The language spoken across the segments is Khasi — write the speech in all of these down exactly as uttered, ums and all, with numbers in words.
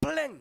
pleng.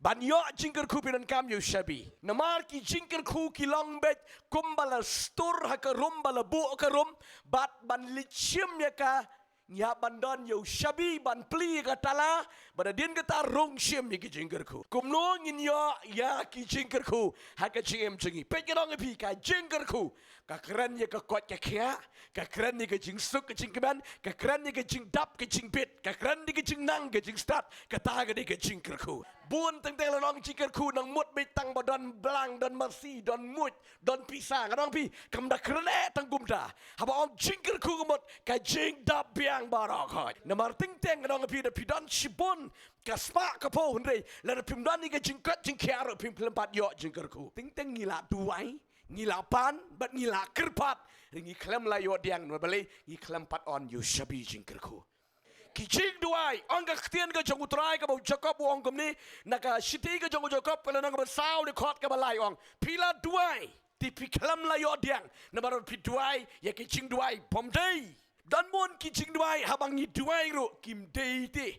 Ban ïoh jingkyrkhu phi donkam ïa u shabi. Namar ki jingkyrkhu ki long beit kumba la stur ha ka rum, ba la buh ka rum, bad ban leit shim ïa ka, ngi hap ban don ïa u shabi ban plie ïa ka tala, bad hadien kata rung shim ïa ki jingkyrkhu. Kumno ngin ïoh ïa ki jingkyrkhu ha ka jingim jong ngi? Peit, nga ong ïa phi, ka jingkyrkhu ka kren ïa ka koit ka khiah, ka kren ïa ka jingsuk ka jingkmen, ka kren ïa ka jingdap ka jingbit, ka kren ïa ka jingnang ka jingstad. Kata ka dei ka jingkyrkhu. Bun teng teng la ong jingkyrkhu nang mut beit tang ba don blang, don masi, don muid, don pisa. Nga ong ïa phi, kam da kren eh tang kumta. Haba ong jingkyrkhu ka mut ka jingdap biang baroh khoit. Namar teng teng nga ong ïa phi, da phi don shibun ka spah ka phew, hynrei lada phim don ïa ka jingkoit jingkhiah ruh phim khlem pat ïoh jingkyrkhu. Teng teng ngi la duwai, ngi la pan, bad ngi la kyrpad, hynrei ngi khlem la ïoh diang. Namar balei? Ngi khlem pat on ïa u shabi jingkyrkhu. Ki jingduwai, ong ka ktien ka jong u Trai kaba u Jakob u ong kumne, na ka shithi ka jong u Jakob ka lynnong kaba saw, dkhot kaba lai, ong, phi la duwai, te phi khlem la ïoh diang, namar phi duwai ïa ki jingduwai bym dei. Don bun ki jingduwai haba ngi duwai ruh kim dei te.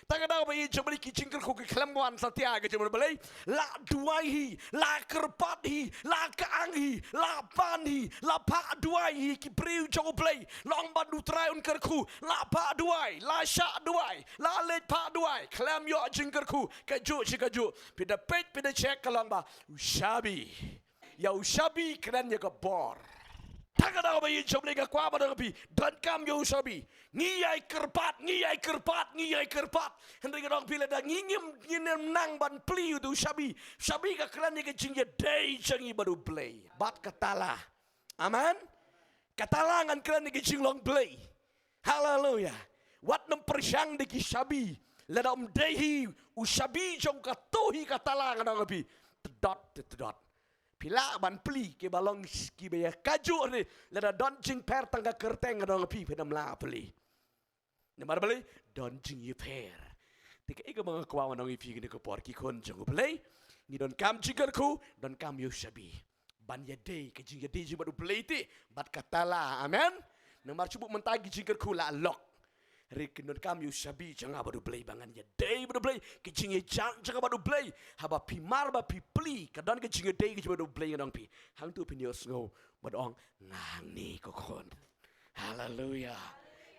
Te ka daw ba ïeit jong U Blei, ki jingkyrkhu ki khlem wan satia ka jong U Blei. La duwai hi, la kyrpad hi, la kyang hi, la pan hi, la phah duwai hi, ki briew jong U Blei. Long ban U Trai un kyrkhu, la phah duwai, la shah duwai, la leit phah duwai, khlem ïoh jingkyrkhu. Kajuh shi kajuh, phi da peit, phi da check, ka long ba u shabi. Ïa u shabi kren ïa ka bor. Te ka daw ba ïeit jong U Blei, nga kwah ban ong ïa phi, donkam ïa u shabi. Ngi ïai kyrpad, ngi ïai kyrpad, ngi ïai kyrpad. Hynrei nga ong ïa phi, lada ngi ngim, ngim nang ban plie ïa u shabi. Shabi ka kren ïa ka jingïadei jong ngi bad U Blei, bad ka tala. Amen. Ka tala ngan kren ïa ka jinglong Blei. Haleluya. Wat nym pyrshang da ki shabi. Lada ym dei hi u shabi jong ka, to hi ka tala, nga ong ïa phi, tdot, tdot. Phi lah ban plie kiba long, kiba ïa kajuh ne, lada don jingpher tang ka kyrteng, nga ong ïa phi, phi nym lah plie. Namar balei? Don jingïapher. Te kaei kaba nga kwah ban ong ïa phi kane ka por, ki khun jong U Blei, ngi donkam jingkyrkhu, donkam ïa u shabi. Ban ïadei, ka jingïadei jong ngi bad U Blei te, bad ka tala. Amen. Namar shu bun mynta ki jingkyrkhu la lok. Hynrei ki donkam ïa u shabi jong nga bad U Blei, ba ngan ïadei bad U Blei, ki jingïajan jong nga bad U Blei. Haba phi mar ba phi plie, ka don ka jingïadei ka jong nga bad U Blei, nga ong ïa phi, hangtu phin ïohsngew bad ong, nga hangne ko khun. Haleluya.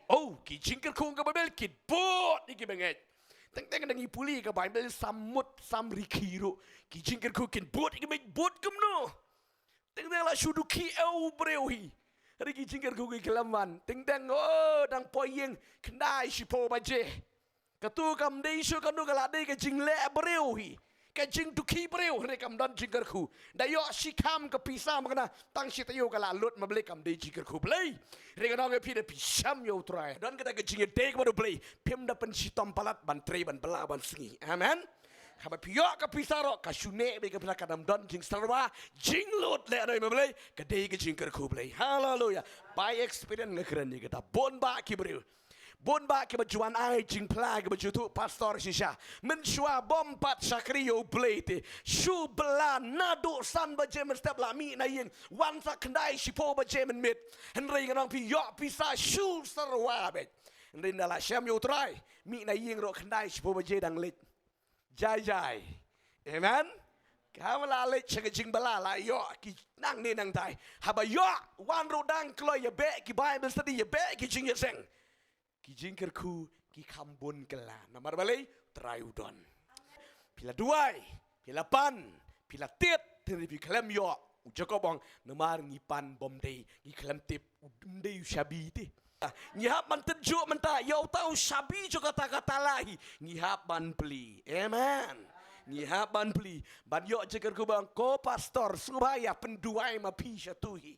Oh, ki jingkyrkhu ka Baibl kin bud ïa kiba ngeit. Teng teng da ngi pule ka Baibl, Salm mut, Salm rikhi ruh, ki jingkyrkhu kin bud ïa kiba ngeit. Bud kumno? Teng teng la shu dukhi eh u briew hi, hynrei ki jingkyrkhu ki khlem wan. Teng teng, oh, dang poi ïing khyndai shiphew baje. Katu kam dei shuh kano, ka la dei ka jingleh briew hi, ka jingdukhi briew, hynrei kam don jingkyrkhu. Da ïoh shi kham ka pisa, ma kane tang shi taïew ka la lut, ma balei? Kam dei jingkyrkhu Blei. Hynrei nga ong ïa phi, da phi shem ïa U Trai, don kata ka jingïadei bad U Blei, phim da pynshitom palat ban trei, ban bylla, ban sngi. Amen. Haba phi ïoh ka pisa ruh, ka shu neh beit ka pisa, ka dang don jingsyrwa, jinglut leh, ma balei? Ka dei ka jingkyrkhu Blei. Haleluya. By experience nga kren ïa kata. Bun bah ki briew, bun bah kiba ju wan ai jingphla, kiba ju ïathuh pastor shisha, mynshuwa bym pat shakri ïa U Blei te, shu bylla naduh san baje mynstep, la mih na ïing wan sa khyndai shiphew baje mynmiet. Hynrei nga ong ïa phi, ïoh pisa shu syrwa beit. Hynrei ynda la shem ïa U Trai, mih na ïing ruh khyndai shiphew baje dang leit jai jai. Amen. Ka ba la leit sha ka jingbylla, la ïoh ki nangne nangtai. Haba ïoh, wan ruh dang kloi, ïa beh ki Bible study, ïa beh ki jingïaseng. Ki jingkyrkhu ki kham bun kylla. Namar balei? Trai u don. Phi la duwai, phi la pan, phi la tied, hynrei phi khlem ïoh. U Jakob ong, namar ngi pan bym dei, ngi khlem tip, ym dei u shabi te. Ngi hap ban tip juh mynta, ïa uta u shabi jong kata ka tala hi, ngi hap ban plie. Amen. Ngi hap ban plie. Ban ïoh jingkyrkhu, ba ong, ko pastor, sngewbha ïa pynduwai ma phi shatu hi.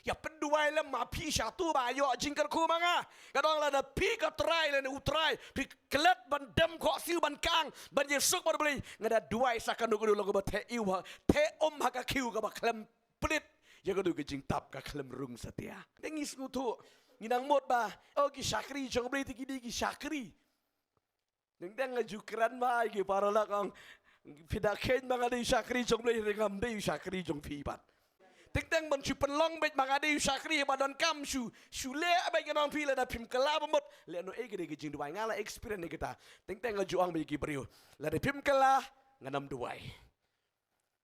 Ïa pynduwai lem ma phi shatu ba ïoh jingkyrkhu ma nga. Ka dang lada phi, ka trai lane u trai, phi klet ban dem khohsiew, ban kang, ban ïasuk bad U Blei, nga da duwai sa kano kano, long kaba theh ïew ha, theh um ha ka khiew, kaba khlem pynleit ïa kano ka jingtap, ka khlem rung satia. Te ngi sngewthuh, ngi nang mut ba, oh, ki shakri jong U Blei te ki dei ki shakri. Dang dang nga ju kren ba ïa ki paralok, ong, phi da kheiñ ba nga dei shakri jong U Blei, hynrei ngam dei shakri jong phi pat. Teng teng ban shu pynlong beit ma nga dei u shakri ba donkam shu, shu leh beit, ngan ong ïa phi, lada phim kylla ba mut, lehnohei ka dei ka jingduwai. Nga la experience ïa kata. Teng teng nga ju ong beit ïa ki briew, lada phim kylla, ngan ym duwai.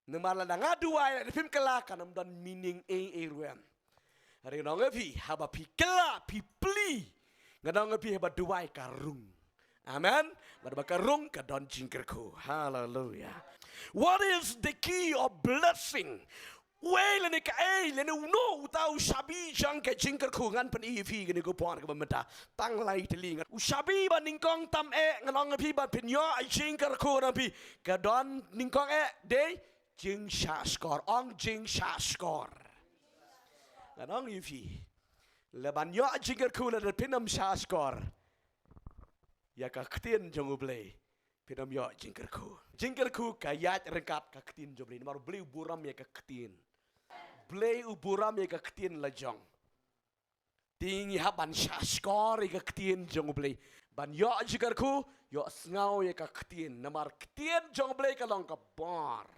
Namar lada nga duwai, lada phim kylla, kan ym don meaning ei ei ruh em. Hynrei ngan ong ïa phi, haba phi kylla, phi plie, ngan ong ïa phi, haba duwai ka rung. Amen. Bad ba ka rung ka don jingkyrkhu. Hallelujah. What is the key of blessing? Wei lane kaei lane uno uta u shabi jong ka jingkyrkhu? Ngan pyni ïa phi kane ka por kaba mynta. Tang lai tylli. U shabi ba nyngkong tam eh, ngan ong ïa phi, ba phin ïoh jingkyrkhu, ngan ong ïa phi, ka don nyngkong eh, dei jingshahshkor. Ong jingshahshkor. Ngan ong ïa phi, lada ban ïoh jingkyrkhu, lada phin ym shahshkor ïa ka ktien jong U Blei, phin ym ïoh jingkyrkhu. Jingkyrkhu ka ïaid ryngkat ka ktien jong U Blei. Namar U Blei u burom ïa ka ktien. Blei u burom ïa ka ktien la jong. Te ngi hap ban shahshkor ïa ka ktien jong U Blei. Ban ïoh jingkyrkhu, ïohsngew ïa ka ktien. Namar ktien jong U Blei ka long ka bor.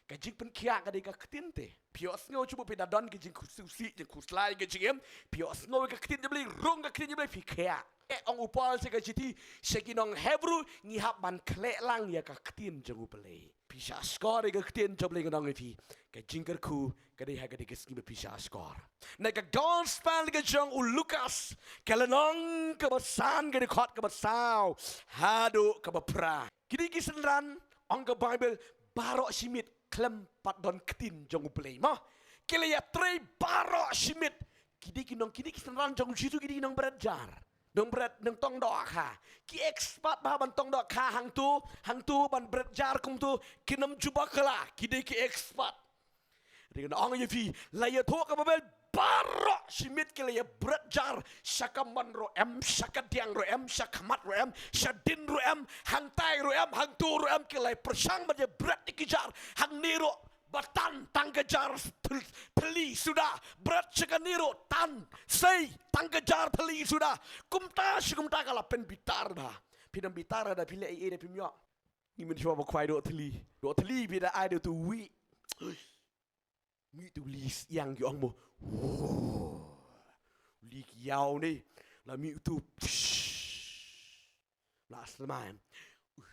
Ka jingpynkhiah ka dei ka ktien te. Phi ïohsngew, shu buh phi da don ka jingkhuslai, jingkhuslai ka jingim. Phi ïohsngew ïa ka ktien jong U Blei, rung ka ktien jong U Blei, phi khiah. Eh, ong u Paul sha ka shithi sha ki nong Hebru, ngi hap ban khleh lang ïa ka ktien jong U Blei. Phi shahshkor ïa ka ktien jong U Blei, ngan ong ïa phi, ka jingkyrkhu ka dei ha katei ka sngi ba phi shahshkor. Na ka gospel ka jong u Lukas, ka lynnong kaba san, ka dkhot kaba saw haduh kaba phra. Kine ki synran, ong ka Baibl, baroh shi miet khlem pat don ktien jong U Blei, mo. Ki la ïatrei baroh shi miet. Kine ki nong, kine ki synran jong U Jisu, kine ki nong bret jar. Nong bret, nong tong dohkha. Ki expert bha ban tong dohkha hangto, hangto ban bret jar kumto, kim ju bakla, ki dei ki expert. Te ngan ong ïa phi, la ïathuh ka Baibl, baroh shi miet ki la ïabret jar, sha kamon ruh em, sha kadiang ruh em, sha khmat ruh em, sha dien ruh em, hangtai ruh em, hangto ruh em, ki la pyrshang ban ïabret ïa ki jar, hangne ruh, ba tan tang ka jar thylli suda, bret sha kane ruh tan, sei tang ka jar thylli suda. Kumta shi kumta ka la pynbitar bha. Phin ym bitar da phi leh ei ei da phim ïoh. Ngi mynshwa ba khwai doh thylli. Doh thylli phi da ai da utu u wi. Mih utu u li syiang ki ong mo. Li ki ïaw ne. La mih utu. La sma em. Ui,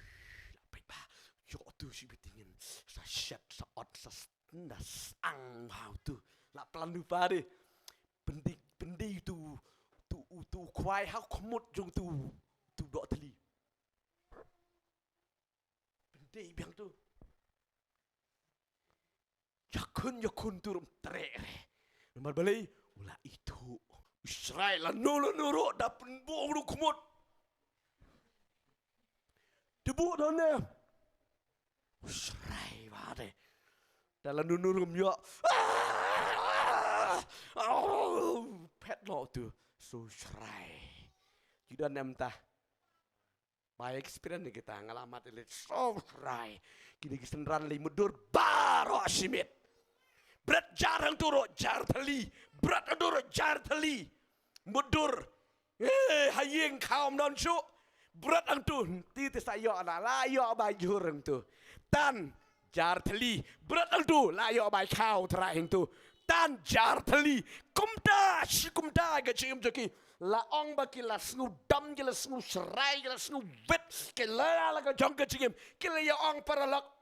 la peit bha. Ïoh utu shi bit ïngin. Sa shet, sa ot, sa s-, da sang bha utu. La plan u pa de. Pyndei, pyndei utu, utu, utu u khwai ha khmut jong utu, utu doh thylli. Pyndei biang utu. Ïakhun, ïakhun utu ruh ym treh re. Namar balei? U la ithuh. U Israel lano lano ruh da pynbuh ruh khmut. Te buh don ne. U Israel ba de. Da lano lano ruh ym ïoh. Ah! Oh, phet noh utu. So u Israel. Ju don ne mynta. Ba experience ne kita, nga la mad ïa leit sawdong rai. Kine ki synran leit mutdur baroh shi miet. Bret jar hangto ruh jar thylli. Bret hangto ruh jar thylli. Mutdur. Eh, ha ïing khaw ym don shuh. Bret hangto, te te sa ïoh la, la ïoh ba jhur hangto. Tan, jar thylli. Bret hangto, la ïoh ba khaw trai hangto. Tan, jar thylli. Kumta shi kumta ka jingim jong ki. La ong ba ki la sngewdom, ki la sngewsrai, ki la sngewwit, ki la ïa la ka jong ka jingim, ki la ïa ong paralok.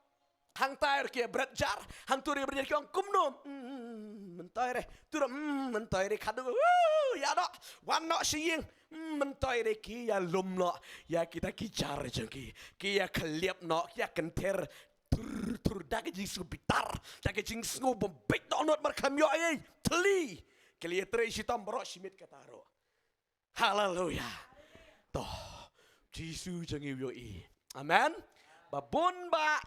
Hangtai ruh ki bret jar, hangto ruh ki bret jar, ki ong kumno. Mm, myntoi re, tu ruh, mm, myntoi re, khadduh, uh, ïa noh, wan noh sha ïing, mm, myntoi re, ki ïa lum noh ïa kita ki jar jong ki, ki ïa khyllep noh, ki ïa kynther, thur, thur, da ka jingsngewbitar, da ka jingsngew bym bit dohnud namar khlem ïoh ei ei, thylli, ki la ïatrei shitom baroh shi miet kata ruh. Haleluya. To, Jisu jong ngi u ïohi. Amen. Ba bun ba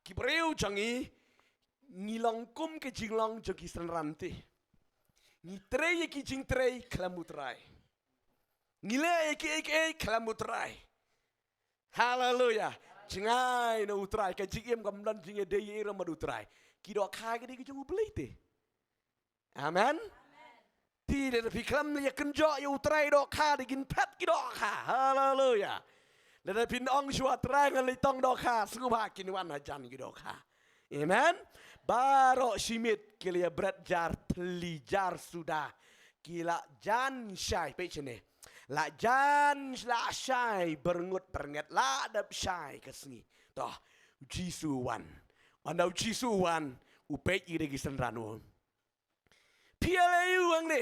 ki briew jong ngi, ngi long kum ka jinglong jong ki synran te. Ngi trei ïa ki jingtrei khlem U Trai. Ngi leh ïa kiei kiei khlem U Trai. Haleluya. Jngai na U Trai, ka jingim kam don jingïadei ei ei ruh bad U Trai. Ki dohkha ki dei ki jong U Blei te. Amen. Te lada phi khlem ïa kynjoh ïa U Trai dohkha, da kin phet ki dohkha. Haleluya. Lada phin ong shuwa Trai ngan leit tong dohkha, sngewbha kin wan hajan ki dohkha. Amen. Baroh shi miet ki la ïa bret jar thli jar suda. Ki la jan shai, peit shane. La jan la shai berngut bernget la dep shai ka sngi. To, u Jisu u wan. Ynda u Jisu u wan, u peit ïa ki synran u. Phi ïa leh aïu hangne?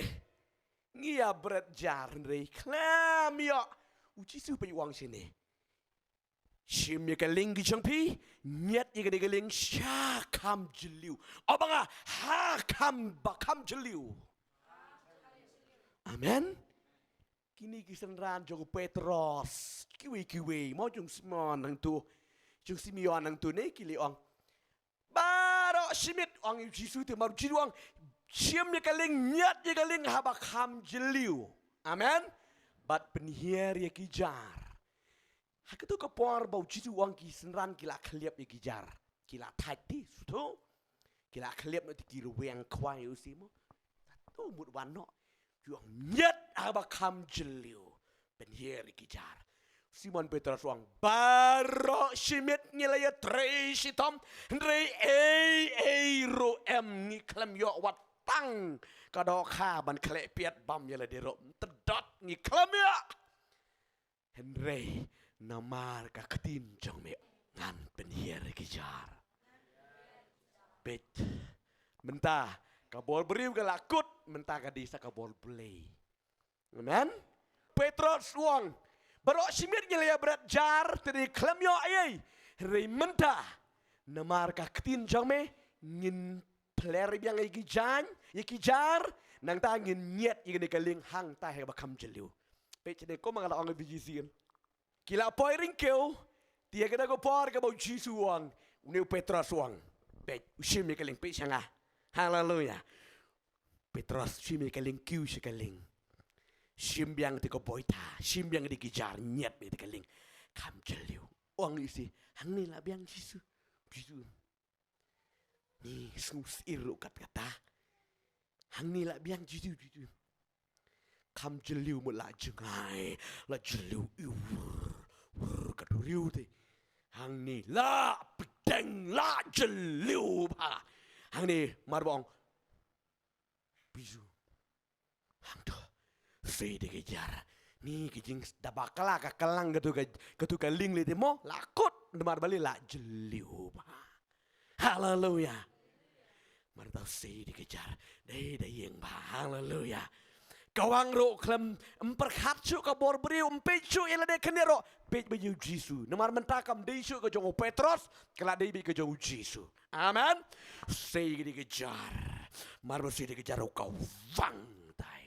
Ngi ïa bret jar hynrei khlem ïoh. U Jisu peit u ong shane. Shim ïa ka lieng ki jong phi, ñiad ïa kane ka lieng sha kham jylliew. O ba nga, ha kham ba kham jylliew. Amen. Kine ki synran jong u Petros, kiwei kiwei, mo jong Simon hangto, jong Simeon hangto ne ki la ong. Baroh shi miet, ong ïa u Jisu te, namar u Jisu u ong, shim ïa ka lieng, ñiad ïa ka lieng haba kham jylliew. Amen. Bad pynhiar ïa ki jar. Ha kato ka por ba u Jisu u ong, ki synran ki la khylliap ïa ki jar. Ki la thait te, sngewthuh. Ki la khylliap noh te, ki rwiang khwai u Simon. Kato mut wan noh. Ki ong, ñiad haba kham jylliew. Pynhiar ïa ki jar. Simon Petros u ong, baroh shi miet ngi la ïatrei shitom. Hynrei ei ei ruh em, ngi khlem ïoh wat tang ka dohkha ban khleh piat bam ïa lade ruh. Tdot ngi khlem ïoh. Hynrei namar ka ktien jong me ngan pynhiar ïa ki jar. Peit. Mynta ka bor briew ka la kut, mynta ka dei sa ka bor Blei. Amen. Petros u ong, baroh shi miet ngi la ïa bret jar, te ngi khlem ïoh ei ei. Hynrei mynta namar ka ktien jong me ngin pler biang ïa ki jaiñ, ïa ki jar, nangta ngin ñiad ïa kane ka lieng hangta haba kham jylliew. Peit shane, kumba nga la ong ïa phi shisien. Ki la poi ryngkew, te ïa kane ka por kaba u Jisu u ong, une u Petros u ong. Peit, u shim ïa ka lieng, peit sha nga. Haleluya. Petros shim ïa ka lieng, kiew sha ka lieng. Shim biang te ka boitha, shim biang te ki jar, ñiad ïa te ka lieng. Kham jylliew. U ong ïa u Jisu, hangne lah biang Jisu. Jisu. Ngi sngewsih ruh kat kata. Hangne lah biang Jisu, Jisu. Kham jylliew mut lah jngai, lah jylliew i wur, wur ka duriaw te. Hangne lah pdeng lah jylliew bha. Hangne mar ba ong. Jisu. Hangto. Sei da ki jar. Ni ki jing da bakla ka klang katu ka, katu ka lieng lei te mo. La kut. Namar balei la jylliew bha. Haleluya. Mar ta sei da ki jar. Dei da ïeng bha. Haleluya. Ka wang ruh khlem, ym pyrkhat shuh ka bor briew, ym peit shuh ïa lade khyndiat ruh. Peit beit ïa u Jisu. Namar mynta kam dei shuh ka jong u Petros, ka la dei beit ka jong u Jisu. Amen. Sei da ki jar. Mar ba sei da ki jar ruh ka wang tai.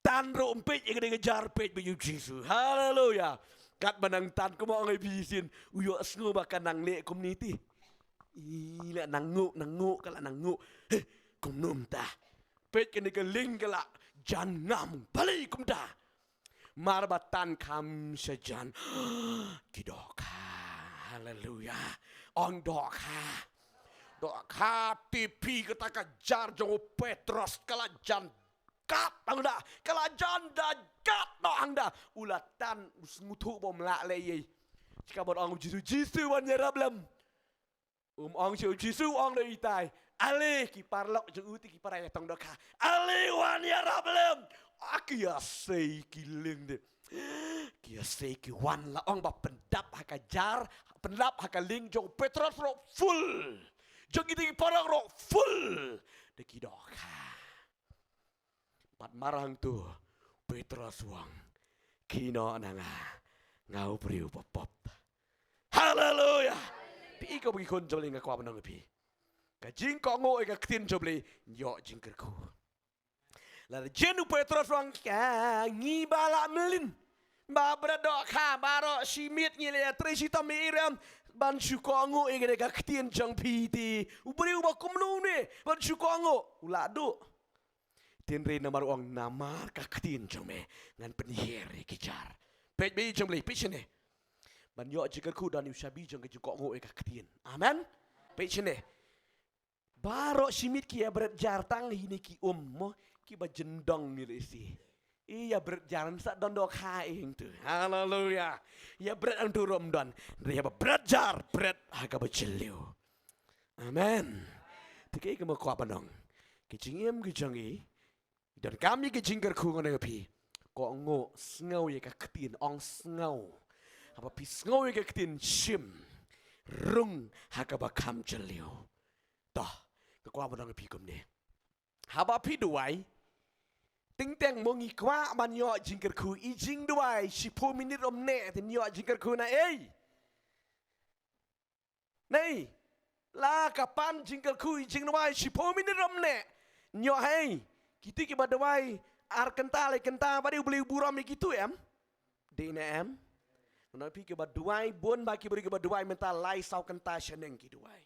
Tan ruh ym peit ïa kane ka jar, peit beit ïa u Jisu. Haleluya. Katba nang tan kumba ong ïa phi shisien, u ïohsngew ba ka nang leh kumne te. I la nang nguh, nang nguh, ka la nang nguh. He, kumno mynta. Peit kane ka lieng ka la jan ngam, balei kumta. Mar ba tan kham shajan. Ki dohkha. Haleluya. Ong dohkha. Dohkha, te phi, kata ka jar jong u Petros ka la jan kat hangda, ka la jan da kat noh hangda. U la tan, u sngewthuh ba um lah leh ei ei. Sha ka bor ong u Jisu, Jisu wan ïarap lem. Um ong shuh u Jisu, ong da u Itai. Ale ki paralok jong u te ki para ïatong dohkha. Ale wan ïarap lem. A ki ïa sei ki lieng de. Ki ïa sei ki wan, la ong ba pyndap ha ka jar, pyndap ha ka lieng jong u Petros ruh full. Jong kito ki paralok ruh full. Da ki dohkha. Pat mar hangto, Petros u ong, khie noh na nga, nga u briew ba pop. Haleluya. Phi i ko ki khun jong U Blei, nga kwah ban ong ïa phi, ka jingkohnguh ïa ka ktien jong U Blei, ïoh jingkyrkhu. Lada jin u Petros u ong, ka ngi ba la mlien, ba bret dohkha, baroh shi miet ngi la ïatrei shitom, i rem ban shu kohnguh ïa kane ka ktien jong phi te, u briew ba kumno ne ban shu kohnguh, u la duh. Hynrei namar u ong, namar ka ktien jong me ngan pynhiar ïa ki jar. Peit beit jong U Blei, peit shane. Ban ïoh jingkyrkhu don u shabi jong ka jingkohnguh ïa ka ktien. Amen. Peit shane. Baroh shi miet ki ïa bret jar tang hi ne ki um mo, kiba jyndong ni lei si. I ïa bret jar sa don dohkha i hangto. Haleluya. Ïa bret hangto ruh ym don. Hynrei ïa ba bret jar, bret ha kaba jylliew. Amen. Te kaei kaba nga kwah ban ong, ka jingim ka jong ngi, don kam ïa ka jingkyrkhu, nga ong ïa phi, kohnguh, sngew ïa ka ktien, ong sngew. Haba phi sngew ïa ka ktien, shim, rung ha kaba kham jylliew. To, nga kwah ban ong ïa phi kumne. Haba phi duwai, teng teng mo ngi kwah ban ïoh jingkyrkhu, i jingduwai shiphew minit ym neh te ngi ïoh jingkyrkhu na ei. Nei, la ka pan jingkyrkhu, i jingduwai shiphew minit ym neh, ngi ïoh hi ei. Kito kiba duwai ar kynta, lai kynta, ba dei U Blei u burom ïa kito em? Dei ne em? Nga ong ïa phi, kiba duwai bun, ba ki briew kiba duwai mynta lai saw kynta shaneng ki duwai.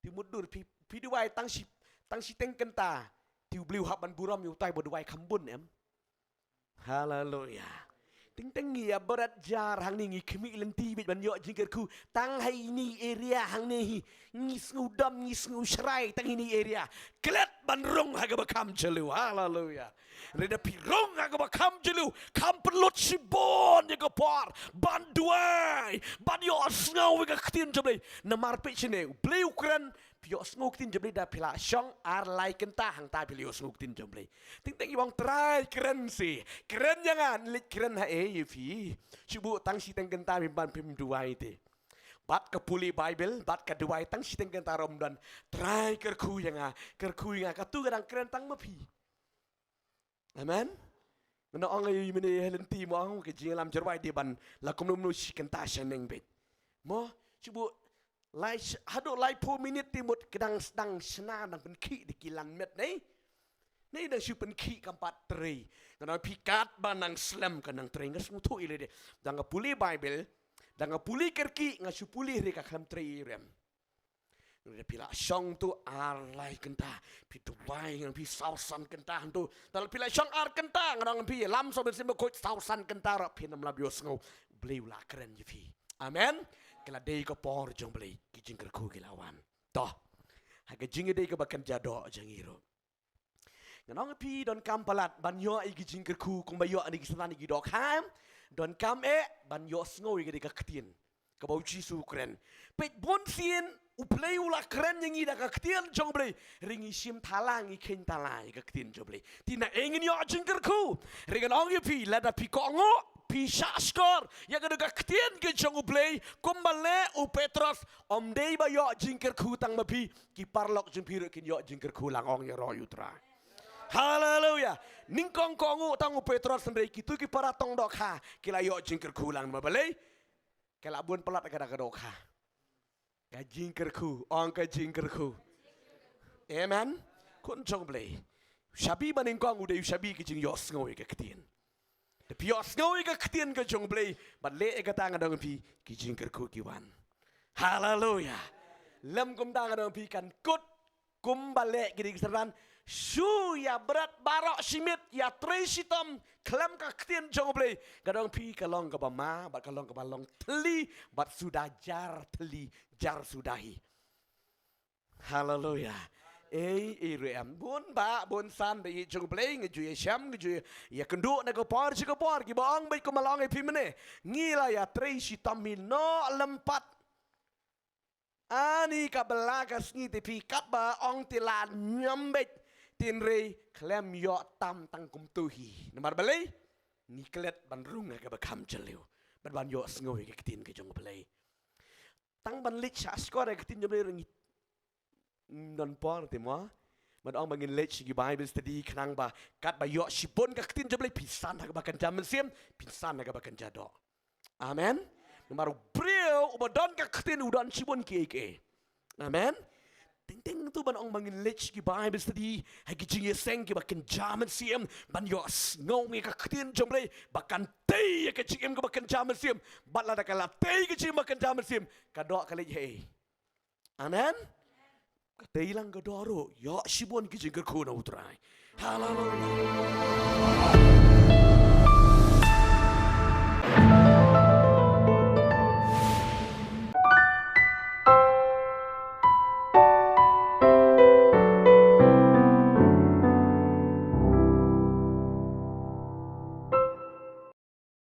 Te mutdur phi, phi duwai tang shi, tang shiteng kynta, te U Blei u hap ban burom ïa utai ba duwai kham bun em? Haleluya. Teng teng ngi ïa bret jar hangne, ngi khmih lynti beit ban ïoh jingkyrkhu tang ha ine i area hangne hi. Ngi sngewdom, ngi sngewshrai tang ha ine i area. Klet ban rung ha kaba kham jylliew. Haleluya. Hynrei da phi rung ha kaba kham jylliew, kham pynlut shibun ïa ka por ban duwai, ban ïohsngew ïa ka ktien jong U Blei. Namar phi shane, U Blei u kren, phi ïohsngew ktien jong U Blei da phi la shong ar lai kynta, hangta phi la ïohsngew ktien jong U Blei. Teng teng i ong Trai kren seh, kren ïa nga, leit kren ha ei ïa phi. Shu buh tang shiteng kynta phim pan phim duwai te. Bad ka pule Baibl, bad ka duwai tang shiteng kynta ruh ym don. Trai kyrkhu ïa nga, kyrkhu ïa nga, kato ka dang kren tang ma phi. Amen. Nga ong ïa i mane ha lynti mo, ka jingïalam jyrwai dei ban la kumno kumno shi kynta shaneng beit. Mo, shu buh lai sh-, haduh laiphew minit te mut ka dang sdang shna, dang pynkhih da ki lan met nei. Nei dang shu pynkhih kam pat trei. Nga ong ïa phi katba nang slem ka nang trei, nga sngewthuh ïa lade. Da nga pule Baibl, da nga pule kyrkieh, nga shu pule hynrei ka khlem trei ei ruh em. Hynrei da phi la shong tu ar lai kynta, phi duwai, nga ong ïa phi saw san kynta hangtu. Te lada phi la shong ar kynta, nga ong ïa phi ïalam sa U Mynsiem Bakhuid saw san kynta ruh phin ym lah ban ïohsngew, U Blei u la kren ïa phi. Amen. Ka la dei ka por jong U Blei, ki jingkyrkhu ki la wan. To, ha ka jingïadei kaba kynja doh jong ngi ruh, nga ong ïa phi, donkam palat ban ïoh ïa ki jingkyrkhu kumba ïoh na ki synran, na ki dohkha. Donkam eh ban ïohsngew ïa ka dei ka ktien kaba U Jisu u kren. Peit, bunsien U Blei u la kren ïa ngi da ka ktien jong U Blei. Hynrei ngi shim thala, ngi kheiñ thala ïa ka ktien jong U Blei. Te na ei ngin ïoh jingkyrkhu? Hynrei ngan ong ïa phi, lada phi kohnguh, phi shahshkor ïa ka dei ka ktien ka jong U Blei, kumba leh u Petros, ym dei ba ïoh jingkyrkhu tang ma phi, ki paralok jong phi ruh kin ïoh jingkyrkhu lang, ong ïaroh ïa U Trai. Haleluya. Nyngkong kohnguh tang u Petros, hynrei kito ki para tong dohkha ki la ïoh jingkyrkhu lang. Namar balei? Ki la bun palat ka da ka dohkha. Ka jingkyrkhu, ong ka jingkyrkhu. Amen. Khun jong U Blei, u shabi ba nyngkong u dei u shabi ka jingïohsngew ïa ka ktien. Da phi ïohsngew ïa ka ktien ka jong U Blei bad leh ïa kata, nga ong ïa phi, ki jingkyrkhu ki wan. Haleluya. Lym kumta, nga ong ïa phi, kan kut kumba leh ki dei ki synran, shu ïa bret baroh shi miet, ïa trei shitom khlem ka ktien jong U Blei. Nga ong ïa phi, ka long kaba ma bad ka long kaba long thylli, bad suda jar thylli, jar suda hi. Haleluya. Ei, ei ruh em, bun bah bun san da ïeit jong U Blei, nga ju ïashem, nga ju ïakynduh na ka por sha ka por, kiba ong beit kumba la ong ïa phi mynne. Ngi la ïa trei shitom hi noh lympat. Ani ka bylla ka sngi te phi katba ong te la ñiam beit, hynrei khlem ïoh tam tang kumto hi. Namar balei? Ngi klet ban rung ha kaba kham jylliew bad ban ïohsngew ïa ka ktien ka jong U Blei. Tang ban leit shahshkor ïa ka ktien jong U Blei ruh ngim don por te mo. Bad ong ba ngin leit sha ki Bible study, khnang ba katba ïoh shibun ka ktien jong U Blei, phin san ha kaba kynja mynsiem, phin san ha kaba kynja doh. Amen. Namar u briew uba don ka ktien u don shibun kiei kiei. Amen. Teng teng tu ban ong ba ngin leit sha ki Bible study, ha ki jingïaseng kiba kynja mynsiem, ban ïohsngew ïa ka ktien jong U Blei ba kan tei ïa ka jingim kaba kynja mynsiem. Bad lada ka la tei ka jingim ba kynja mynsiem, ka doh ka leit haei? Amen. Ka tei lang ka doh ruh, ïoh shibun ki jingkyrkhu na U Trai. Haleluya.